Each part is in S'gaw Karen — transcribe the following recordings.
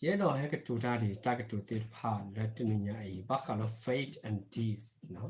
ယအဲၣ်ဒိးဟဲကတိၤတၢ်ဒ်အံၤ တၢ်ကတိၤသ့ၣ်တဖၣ်လၢတနံၤညါအံၤ ဘၣ်ဃးလၢ faith and deeds နီၤ.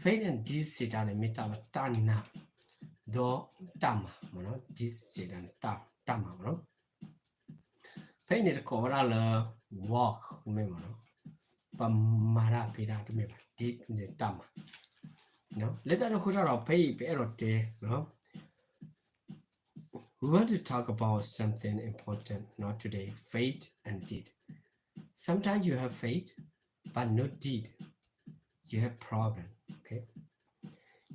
Faith and deeds စံးတၢ်န့ၣ် မ့ၢ်တၢ်လၢတၢ်နာ် ဒီးတၢ်မၤမ့ၢ်နီၤ. Deeds စံးတၢ်န့ၣ် တၢ်မၤမ့ၢ်နီၤ. faith န့ၣ်တကိးဝဲဒၣ်လၢ walk မ့ၢ်မ့ၢ်နီၤ, ပမၤတၢ်ဖဲတၢ်တမ့ၢ်ဘၣ်, deed န့ၣ်တၢ်မၤ. လၢတၢ်န့ၣ်အဃိတၢ်ဒီး ဖဲအံၤပအဲၣ်ဒိးတဲ We want to talk about something important, not today, faith and deed. Sometimes you have faith, but no deed. You have problem. Okay.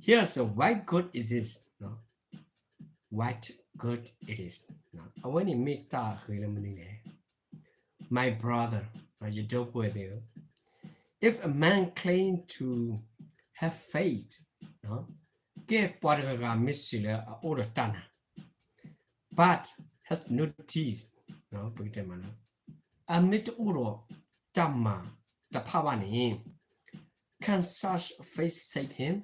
Here's a why good it is. No? What good it is. No? အဝဲန့ၣ်မ့ၢ်တၢ်ဂ့ၤလၢမနုၤလဲၣ်. My brother, ယဒီပုၢ်ဝဲၢ်သ့ၣ်ဧၢ, if a man claim to have faith, ကဲပှၤတဂၤဂၤမ့ၢ်စံးလၢအအိၣ်ဒီးတၢ်နာ် but has no deeds, ပကတဲမးလၢ အမ့ၢ်တအိၣ်ဒီးတၢ်မၤတဖၣ်ဘၣ်န့ၣ် can such faith save him?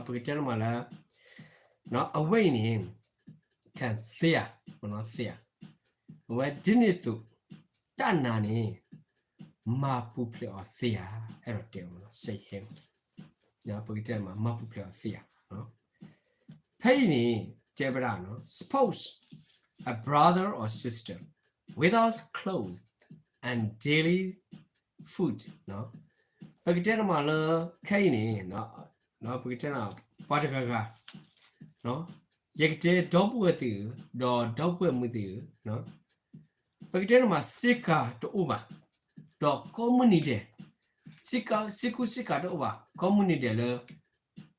ပကတဲမးလၢ အဝဲအံၤန့ၣ် can သ့ဧါ, သ့ဧါ. အဝဲဒ်န့ၣ်အသိး တၢ်နာ်န့ၣ် မၤပူၤဖျဲးအီၤသ့ဧါ, အဲၣ်ဒိးတဲမး save him. ပကတဲမး မၤပူၤဖျဲးအီၤသ့ဧါ. ဖဲအံၤန့ၣ် တဲဝဲဒၣ် suppose a brother or sister without clothes and daily food, ပကတဲမးလၢ ခဲအံၤန့ၣ် ပကတဲ ပှၤတဂၤဂၤ ယကတဲဒီပုၢ်ဝဲၢ်သ့ၣ်ဧၢ, ဒီးဒီပုၢ်ဝဲၢ်မုၣ်သ့ၣ်ဧၢ, ပကတဲမး ဆ့ကၤတအိၣ်ဘၣ်, ဒီးကိးမုၢ်နံၤဒဲး ဆ့ကူဆ့ကၤတအိၣ်ဘၣ်, ကိးမုၢ်နံၤဒဲးလၢ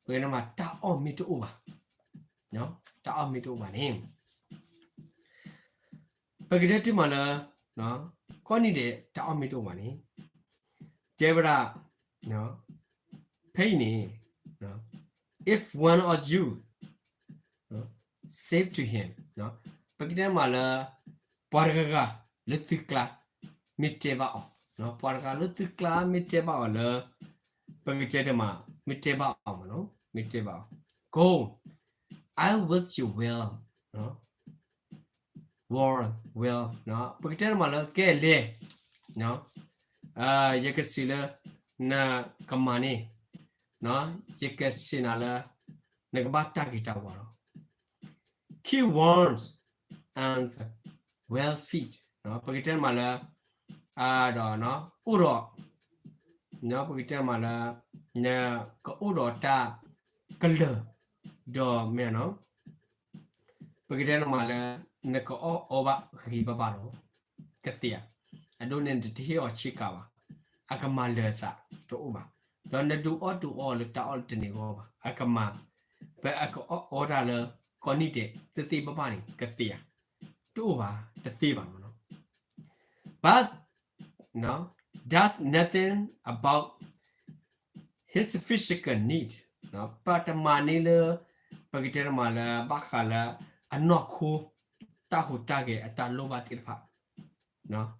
ပကတဲမး တၢ်အီၣ်မ့ၢ်တအိၣ်ဘၣ်, တၢ်အီၣ်မ့ၢ်တအိၣ်ဘၣ်န့ၣ် ပကတဲတ့ၢ်မးလၢ ကိးနံၤဒဲးတၢ်အီၣ်မ့ၢ်တအိၣ်ဘၣ်န့ၣ် တဲဝဲဒၣ် ဖဲအံၤန့ၣ် if one of you say to him, ပကတဲမးလၢ ပှၤတဂၤဂၤလၢသုကျါ မ့ၢ်တဲဘၣ်အီၤ, ပှၤတဂၤလၢသုကျါမ့ၢ်တဲဘၣ်အီၤလၢ ပကတဲတ့ၢ်မး မ့ၢ်တဲဘၣ်အီၤမးနီၤ, မ့ၢ်တဲဘၣ်အီၤ go, I wish you well, well, well, ပကတဲတ့ၢ်မးလၢ ကဲလဲၤ ယကစံးလၢ နကမၤန့ၢ်, ယကစံးနၤလၢ နကဘၣ်တၢ်ဂ့ၤတၢ်ဝါလီၤ. He wants and well fit, ပကတဲတ့ၢ်မးလၢ ဒီး အိၣ်ဒီး ပကတဲတ့ၢ်မးလၢ နကအိၣ်ဒီးတၢ်ကလၢာ် ဒီးမ့ၢ်နီၤ ပကတဲတ့ၢ်မးလၢ နကအီၣ်အီဘၣ်ဂ့ၤဂ့ၤဘၣ်ဘၣ်လီၤ. ကသ့ဧါ. အဒိန့ၣ် နတဟ့ၣ်အီၤဆ့ကၤဘၣ်, အကမၤလၢာ်အသးတအိၣ်ဘၣ်, ဒီးနဒုးအီၣ်ဒုးအီလၢတၢ်အီၣ်တန့ၢ်အဂီၢ်ဘၣ်, အကမၤ ပအကအီၣ်အီတၢ်လၢ ကိးနံၤဒဲး သ့သ့ဘၣ်ဘၣ်န့ၣ် ကသ့ဧါ. တအိၣ်ဘၣ်, တသ့ဘၣ်မးနီၤ. But does nothing about his physical need, ပတမၤန့ၢ်လၢ ပကတဲတ့ၢ်မးလၢ ဘၣ်ဃးလၢ အနီၢ်ခိ တၢ်ဟူးတၢ်ဂဲၤအတၢ်လိၣ်ဘၣ်သ့ၣ်တဖၣ်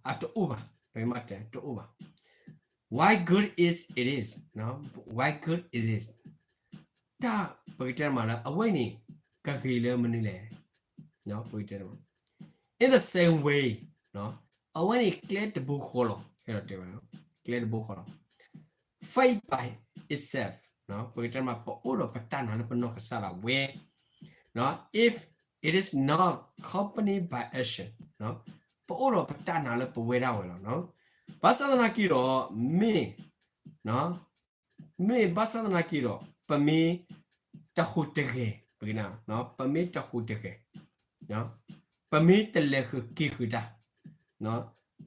အတအိၣ်ဘၣ်, ပမ့ၢ်တဲတအိၣ်ဘၣ်. Why good is it is, why good is it, တၢ်ပကတဲတ့ၢ်မးလၢ အဝဲန့ၣ် ကဂ့ၤလၢမနုၤလဲၣ်. ပကတဲတ့ၢ်မး in the same way, အဝဲန့ၣ်ကျဲတဘိဃီလီၤ, အဲၣ်ဒိးတဲဝဲ ကျဲတဘိဃီလီၤ. Faith by itself, ပကတဲတ့ၢ်မး ပအိၣ်ဒီးပတၢ်နာ်လၢပနီၢ်ကစၢ်ဒၣ်ဝဲ if it is not accompanied by action, ပအိၣ်ဒီးပတၢ်နာ်လၢပဝဲဒၣ်ဝဲလီၤ. ဘၣ်ဆၣ်သနာ်က့ဒီး မ့ၢ် မ့ၢ်ဘၣ်ဆၣ်သနာ်က့ဒီး ပမ့ၢ်တဟူးတဂဲၤ, ပက ပမ့ၢ်တဟူးတဂဲၤ, ပမ့ၢ်တလဲၤဃုာ်က့ၤဃုာ်တၢ်,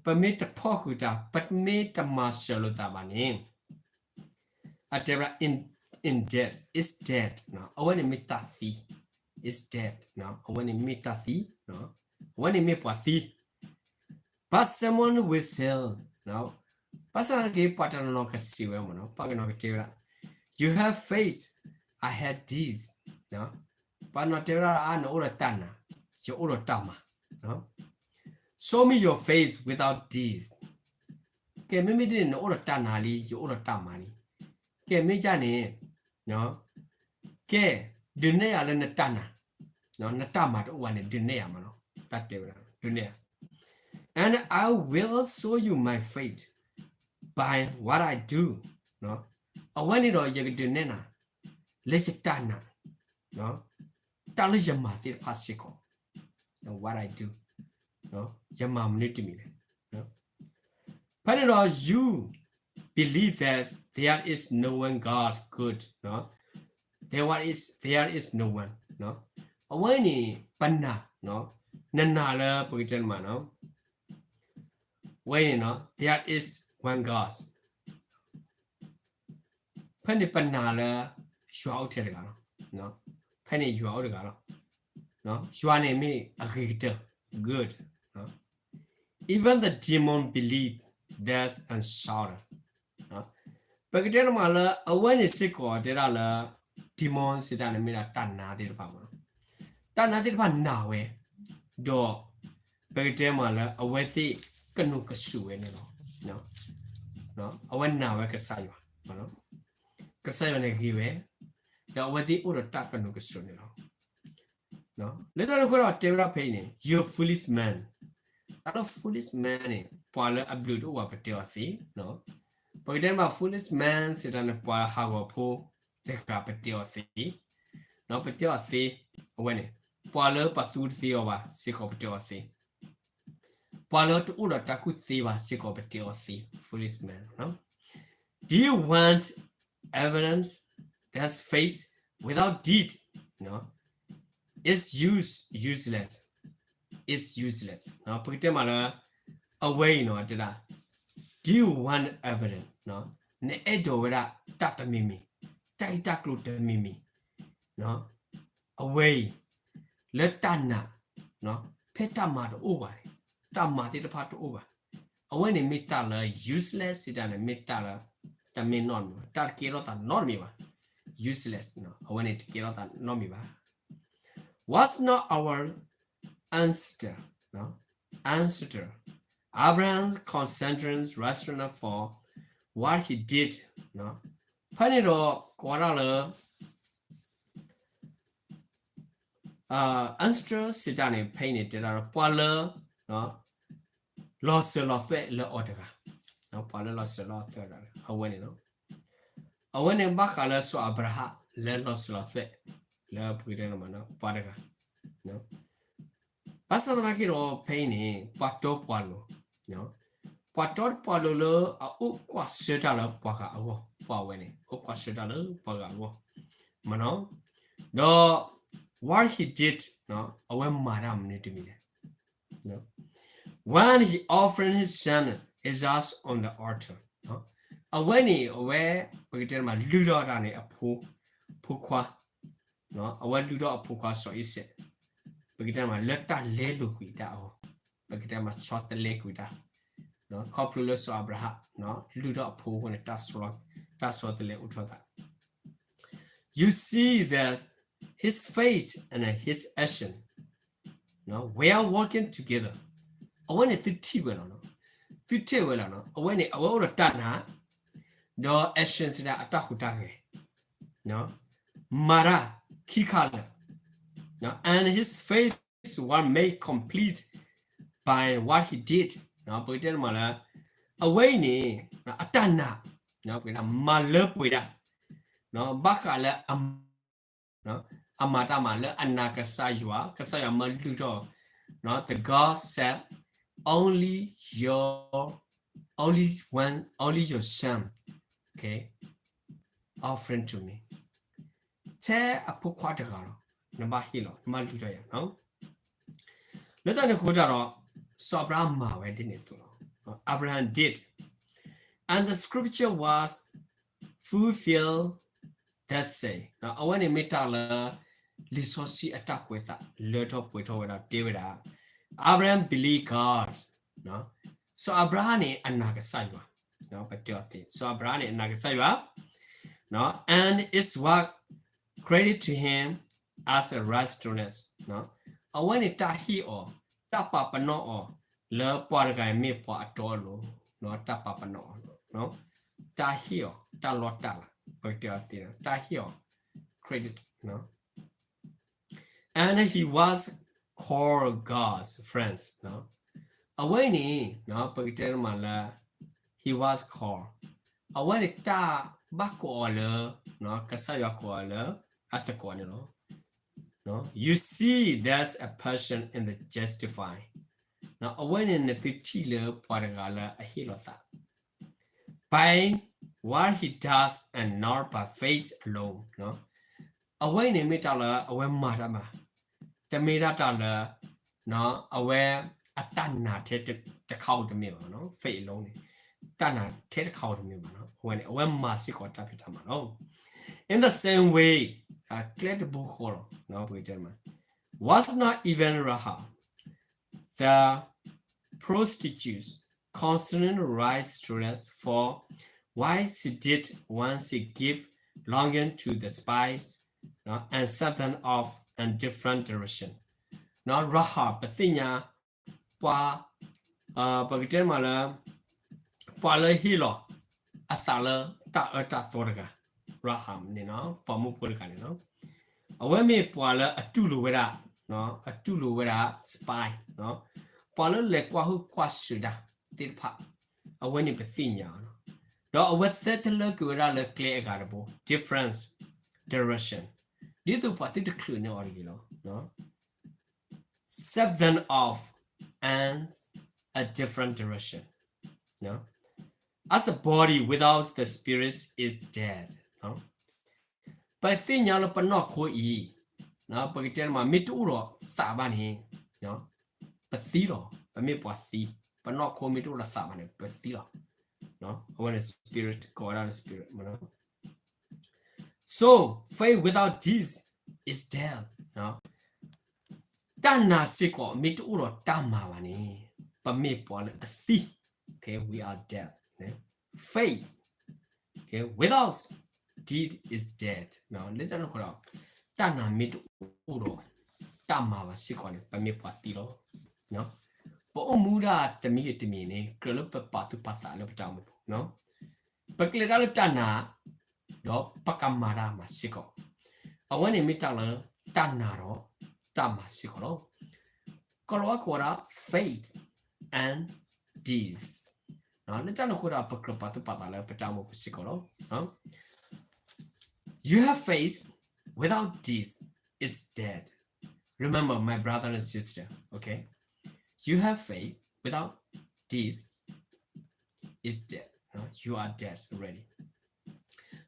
ပမ့ၢ်တဖီၣ်ဃုာ်တၢ်, ပမ့ၢ်တမၤစၢၤလိာ်သးဘၣ်န့ၣ် အတဲဝဲဒၣ် in, in death, is dead, အဝဲန့ၣ်မ့ၢ်တၢ်သံ, is dead, အဝဲန့ၣ်မ့ၢ်တၢ်သံ, အဝဲန့ၣ်မ့ၢ်ပှၤသံ But someone will say, ဘၣ်ဆၣ်သနာ်က့ ပှၤတနီၤနီၤကစံးဝဲမးနီၤ, ပှၤတနီၤကတဲဝဲဒၣ် You have faith, I have deeds, ပှၤတနီၤတဲဝဲဒၣ် အါ နအိၣ်ဒီးတၢ်နာ်, ယအိၣ်ဒီးတၢ်မၤ, Show me your faith without deeds, ကဲ မ့မ့ၢ်ဒ်န့ၣ် နအိၣ်ဒီးတၢ်နာ်လံ, ယအိၣ်ဒီးတၢ်မၤလံ, ကဲ မ့ၢ်ဒ်န့ၣ် ကဲ ဒုးနဲၣ်ယၤလၢနတၢ်နာ်, နတၢ်မၤတအိၣ်ဘၣ်န့ၣ် ဒုးနဲၣ်ယၤမးနီၤ, တၢ်တဲဝဲဒၣ် ဒုးနဲၣ်ယၤ And I will show you my faith by what I do. အဝဲန့ၣ်ဒီးယကဒုးနဲၣ်နၤ လၢယတၢ်နာ် တၢ်လၢယမၤသ့ၣ်တဖၣ်စ့ၢ်ကီး what I do ယမၤမနုၤတမံၤလဲၣ်. ဖဲန့ၣ်ဒီး you believe that there is no one God good, there is, there is no one. အဝဲန့ၣ် ပနာ် နနာ်လၢပကတဲမး ဝဲန့ၣ် there is one God. ဖဲန့ၣ်ပနာ်လၢ ယွၤအိၣ်ထဲတဂၤလီၤ. ဖဲန့ၣ်ယွၤအိၣ်တဂၤလီၤ. ယွၤန့ၣ်မ့ၢ်အဂ့ၤကတၢၢ် good. Even the demon believe that and shudder. ပကတဲတမးလၢအဝဲန့ၣ်စ့ၢ်ကီးတဲဒၣ်လၢ demon စံးတၢ်န့ၣ်မ့ၢ်ဒၣ်တၢ်နာ်သ့ၣ်တဖၣ်မး တၢ်နာ်သ့ၣ်တဖၣ်နာ်ဝဲ, ဒီး ပကတဲမးလၢအဝဲသ့ၣ်ကနူၤကစူးဝဲန့ၣ်လီၤ. အဝဲနာ်ဝဲကစၢ်ယွၤ, ကစၢ်ယွၤန့ၣ်ဂ့ၤဝဲ, ဒီးအဝဲသ့ၣ်အိၣ်ဒီးတၢ်ကနူၤကစူးန့ၣ်လီၤ. လၢတၢ်န့ၣ်အဃိဒီးတဲဝဲဒၣ်ဖဲအံၤန့ၣ် you foolish man. တၢ်လၢ foolish man န့ၣ် ပှၤလၢအဘျုးတအိၣ်ဘၣ်ပတဲအီၤသ့, ပကတဲမး foolish man စံးတၢ်န့ၣ် ပှၤဟးဂီၤဖိတဂၤပတဲအီၤသ့, ပတဲအီၤသ့, အဝဲန့ၣ် ပှၤလၢပှၤသူတသ့အီၤဘၣ်စ့ၢ်ကီးပတဲအီၤသ့, ပှၤလၢတအိၣ်ဒီးတၢ်ကူၣ်သ့ဘၣ်စ့ၢ်ကီးပတဲအီၤသ့, foolish man. Do you want evidence that faith without deed is use, useless, is useless. ပကတဲမးလၢ အဝဲအံၤနီၤ တဲဒၣ် do you want evidence နအဲၣ်ဒိးဝဲဒၣ်တၢ်တမံၤမံၤ, တၢ်ဂ့ၢ်တၢ်ကျိၤတမံၤမံၤ, အဝဲအံၤ လၢတၢ်နာ် ဖဲတၢ်မၤတအိၣ်ဘၣ်န့ၣ် တၢ်မၤသ့ၣ်တဖၣ်တအိၣ်ဘၣ်, အဝဲန့ၣ်မ့ၢ်တၢ်လၢ useless စံးတၢ်န့ၣ် မ့ၢ်တၢ်လၢ တမ့ၢ်နီတမံၤဘၣ်, တၢ်တကဲထီၣ်သးနီတမံၤဘၣ်, useless အဝဲန့ၣ်တကဲထီၣ်သးနီတမံၤဘၣ်. Was not our ancestor, ancestor Abraham consented rational for what he did. ဖဲန့ၣ်ဒီးကိးဒၣ်လၢ ancestor စံးတၢ်န့ၣ် ဖဲအံၤန့ၣ် တဲဒၣ်ဒီးပှၤလၢ လီၤစၢၤလီၤသွဲၣ်လၢအီၤတဂၤ, ပှၤလၢလီၤစၢၤလီၤသွဲၣ် အဝဲန့ၣ်လီၤ. အဝဲန့ၣ်ဘၣ်ဃးလၢစီၤအၤဘြၤဟၣ်လၢလီၤစၢၤလီၤသွဲၣ် လၢပကတဲန့ၣ်မး ပှၤတဂၤ ဘၣ်ဆၣ်သနာ်က့ဒီးဖဲအံၤန့ၣ် ပှၤတီပှၤလိၤ, ပှၤတီပှၤလိၤလၢအအိၣ်ကွၢ်ဆၢတၢ်လၢပှၤဂၤအဂီၢ်, ပှၤဝဲန့ၣ် အိၣ်ကွၢ်ဆၢတၢ်လၢပှၤဂၤအဂီၢ်, မနီၤ, ဒီး what he did အဝဲမၤတၢ်မနုၤတမံၤလဲၣ်. When he offered his son Isaac on the altar, အဝဲန့ၣ် အဝဲ ပကတဲမး လုၢ်ထီၣ်တၢ်န့ၣ် အဖိ ဖိခွါ, အဝဲလုၢ်ထီၣ်အဖိခွါစီၤအံၤစဲး, ပကတဲမး လၢတၢ်လဲလိာ်ကွံာ်တၢ်အဂီၢ်, ပကတဲမး ဆီတလဲကွံာ်တၢ်, ခီဖျိလၢစီၤအၤဘြၤဟၣ် လုၢ်ထီၣ်အဖိအဃိန့ၣ် တၢ်ဆီတလဲအိၣ်ထီၣ်သး You see that his faith and his action were working together. အဝဲန့ၣ်သုထံၣ်ဝဲလီၤ, သုထံၣ်ဝဲလီၤ, အဝဲန့ၣ် အဝဲအိၣ်ဒီးတၢ်နာ်, ဒီး action စံးဒၣ်အတၢ်ဟူးတၢ်ဂဲၤ, မၤတၢ်ခံခါလၢာ်, and his faith was made complete by what he did. ပကတဲမးလၢ အဝဲအံၤန့ၣ် အတၢ်နာ် ပကတဲမၤလၢပှဲၤဒၣ် ဘၣ်ဃးလၢ အမၤတၢ်မၤလၢအနာ်ကစၢ်ယွၤ, ကစၢ်ယွၤမၢလုၢ်ထီၣ်, the God said, only your, only one, only your son, okay, offering to me. ထဲအဖိခွါတဂၤလီၤ, နဘၣ်ဟ့ၣ်လီၤ, နဘၣ်လုၢ်ထီၣ်ယၤလီၤ. လၢတၢ်န့ၣ်အဃိတၢ်ဒီး စီၤအၤဘြၤဟၣ်မၤဝဲဒ်န့ၣ်အသိးလီၤ. Abraham did. And the scripture was fulfilled that say, အဝဲန့ၣ်မ့ၢ်တၢ်လၢ လံာ်စီဆှံအတၢ်ကွဲးသး လၢထီၣ်ပှဲၤထီၣ်ဝဲဒၣ်တဲဝဲဒၣ် Abraham believed God. စီၤအၤဘြၤဟၣ်န့ၣ် အနာ်ကစၢ်ယွၤ, ပတဲအီၤသ့, စီၤအၤဘြၤဟၣ်န့ၣ် အနာ်ကစၢ်ယွၤ, and it was credited to him as a righteousness. အဝဲန့ၣ်တၢ်ဟ့ၣ်အီၤ, တၢ်ပာ်ပနီၣ်အီၤ လၢပှၤတဂၤအံၤမ့ၢ်ပှၤအတီအလိၤ, တၢ်ပာ်ပနီၣ်အီၤ, တၢ်ဟ့ၣ်အီၤ တၢ်လီတၢ်လၤ, ပကတဲအီၤသ့, တၢ်ဟ့ၣ်အီၤ credit. And he was called God's friends. အဝဲအံၤန့ၣ် ပကတဲမးလၢ he was called, အဝဲန့ၣ်တၢ်ဘၣ်ကိးအီၤလၢ ကစၢ်ယွၤကိးအီၤလၢ အသကိးန့ၣ်လီၤ. You see, there's a person in the justified. အဝဲန့ၣ်နသုထံၣ်လၢပှၤတဂၤလၢအဟ့ၣ်လီၤသး by what he does and not by faith alone. အဝဲအံၤန့ၣ်မ့ၢ်တၢ်လၢအဝဲမၤတၢ်မၤ, တမ့ၢ်ဒၣ်တၢ်လၢ အဝဲအတၢ်နာ်ထဲတခါဧိၤတမ့ၢ်ဘၣ်, faith alone န့ၣ် တၢ်နာ်ထဲတခါဧိၤတမ့ၢ်ဘၣ်, အဝဲန့ၣ် အဝဲမၤစ့ၢ်ကီးတၢ်ဖံးတၢ်မၤလီၤ. In the same way, ကျဲတဘိဃီလီၤ, ပကတဲမး was not even Rahab the prostitute considered righteous for what she did when she gave lodging to the spies and sent them off in different direction. Rahab ပသ့ၣ်ညါ ပှၤ ပကတဲမးလၢ ပှၤလၢဟ့ၣ်လီၤအသးလၢတၢ်အၢတၢ်သီတဂၤ, Rahab န့ၣ် ပှၤမုၣ်ဖိတဂၤန့ၣ်လီၤ. အဝဲမ့ၢ်ပှၤလၢအတူၢ်လိာ်ဝဲဒၣ်, အတူၢ်လိာ်ဝဲဒၣ် spy, ပှၤလၢလဲၤကွၢ်ဟုၣ်ကွၢ်စၢၤတၢ်သ့ၣ်တဖၣ်, အဝဲန့ၣ်ပသ့ၣ်ညါအီၤလီၤ. ဒီးအဝဲသၢတလၢကွံာ်ဝဲဒၣ်လၢကျဲအဂၤတဘိ, different direction, ဒ်သိးပှၤသုတချုးန့ၢ်အီၤတဂ့ၤလီၤ. Sent them off in a different direction. As a body without the spirit is dead. ပသ့ၣ်ညါလၢပနီၢ်ခိအံၤ, ပကတဲမး မ့ၢ်တအိၣ်ဒီးသးဘၣ်န့ၣ်, ပသံလီၤ, ပမ့ၢ်ပှၤသံ, ပနီၢ်ခိမ့ၢ်တအိၣ်ဒီးသးဘၣ်န့ၣ် ပသံလီၤ. အဝဲန့ၣ် spirit ကိးဝဲဒၣ်လၢ spirit မ့ၢ်နီၤ. So faith without deeds is dead. တၢ်နာ်စ့ၢ်ကီး မ့ၢ်တအိၣ်ဒီးတၢ်မၤဘၣ်န့ၣ်, ပမ့ၢ်ပှၤလၢအသံ, okay, we are dead. Faith, okay, without deed is dead. လၢတၢ်န့ၣ်အဃိဒီး တၢ်နာ်မ့ၢ်တအိၣ်ဒီးတၢ်မၤဘၣ်စ့ၢ်ကီးန့ၣ် ပမ့ၢ်ပှၤသံလီၤ. ပအိၣ်မူဒၣ်တမံၤဂ့ၤတမံၤန့ၣ် ကြၢးလၢပပာ်သူၣ်ပာ်သးလၢပတၢ်အိၣ်မူပူၤ, ပကလဲၤတၢ်လၢတၢ်နာ်, ဒီးပကမၤတၢ်မၤစ့ၢ်ကီး, အဝဲန့ၣ်မ့ၢ်တၢ်လၢတၢ်နာ်ဒီးတၢ်မၤစ့ၢ်ကီးလီၤ. ကလီၤဝါကိးဝဲဒၣ် faith and deeds. လၢတၢ်န့ၣ်အဃိဒီး ပကြၢးပာ်သူၣ်ပာ်သးလၢပတၢ်အိၣ်မူပူၤစ့ၢ်ကီးလီၤ. You have faith without deeds is dead. Remember, my brother and sister, okay? You have faith without deeds is dead. You are dead already.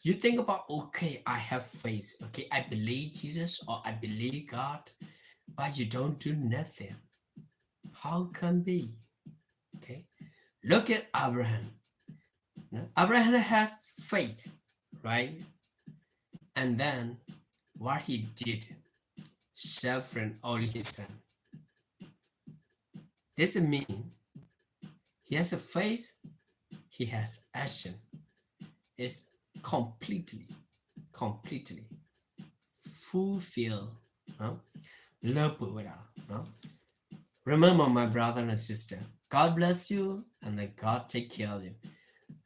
You think about, okay, I have faith. Okay, I believe Jesus or I believe God, but you don't do nothing. How can be? Okay, look at Abraham. Abraham has faith, right? And then what he did, suffering only his son. This means he has a faith, he has action. It's completely, completely fulfill, လၢပှဲၤဝဲဒၣ်လီၤ. Remember, my brother and sister, God bless you and then God take care of you.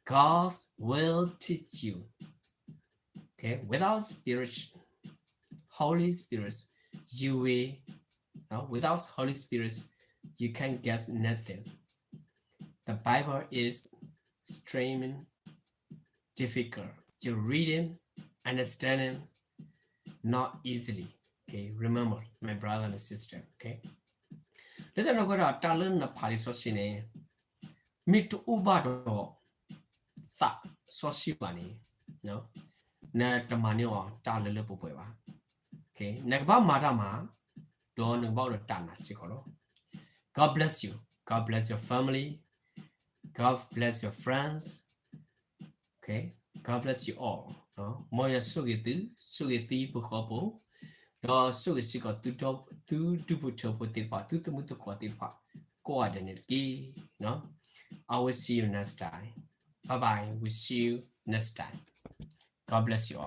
God will teach you. Okay, without spirit, Holy Spirit, you will, no, without Holy Spirit, you can get nothing. The Bible is extremely difficult. You reading, understanding, not easily. Okay, remember, my brother and sister. Okay, လၢတၢ်န့ၣ်အဃိဒီး တၢ်လၢနဖးလံာ်စီဆှံန့ၣ် မ့ၢ်တအိၣ်ဘၣ်ဒီးသးစီဆှံဘၣ်န့ၣ်, နတမၤန့ၢ်အီၤတၢ်လၢလၢပှဲၤပှဲၤဘၣ်. Okay, နကဘၣ်မၤတၢ်မၤ, ဒီးနကဘၣ်အိၣ်ဒီးတၢ်နာ်စ့ၢ်ကီးလီၤ. God bless you. God bless your family. God bless your friends. Okay, God bless you all. မ်ယွၤဆိၣ်ဂ့ၤသု, ဆိၣ်ဂ့ၤသုပှၤဃီဖိ, ဒီးဆိၣ်ဂ့ၤစ့ၢ်ကီးသုဒူၣ်ဖိထၢဖိသ့ၣ်တဖၣ်, သုသမူသကိးသ့ၣ်တဖၣ်, ကိးဂၤဒဲးန့ၣ်တက့ၢ်. I will see you next time. Bye bye. We see you next time. God bless you all.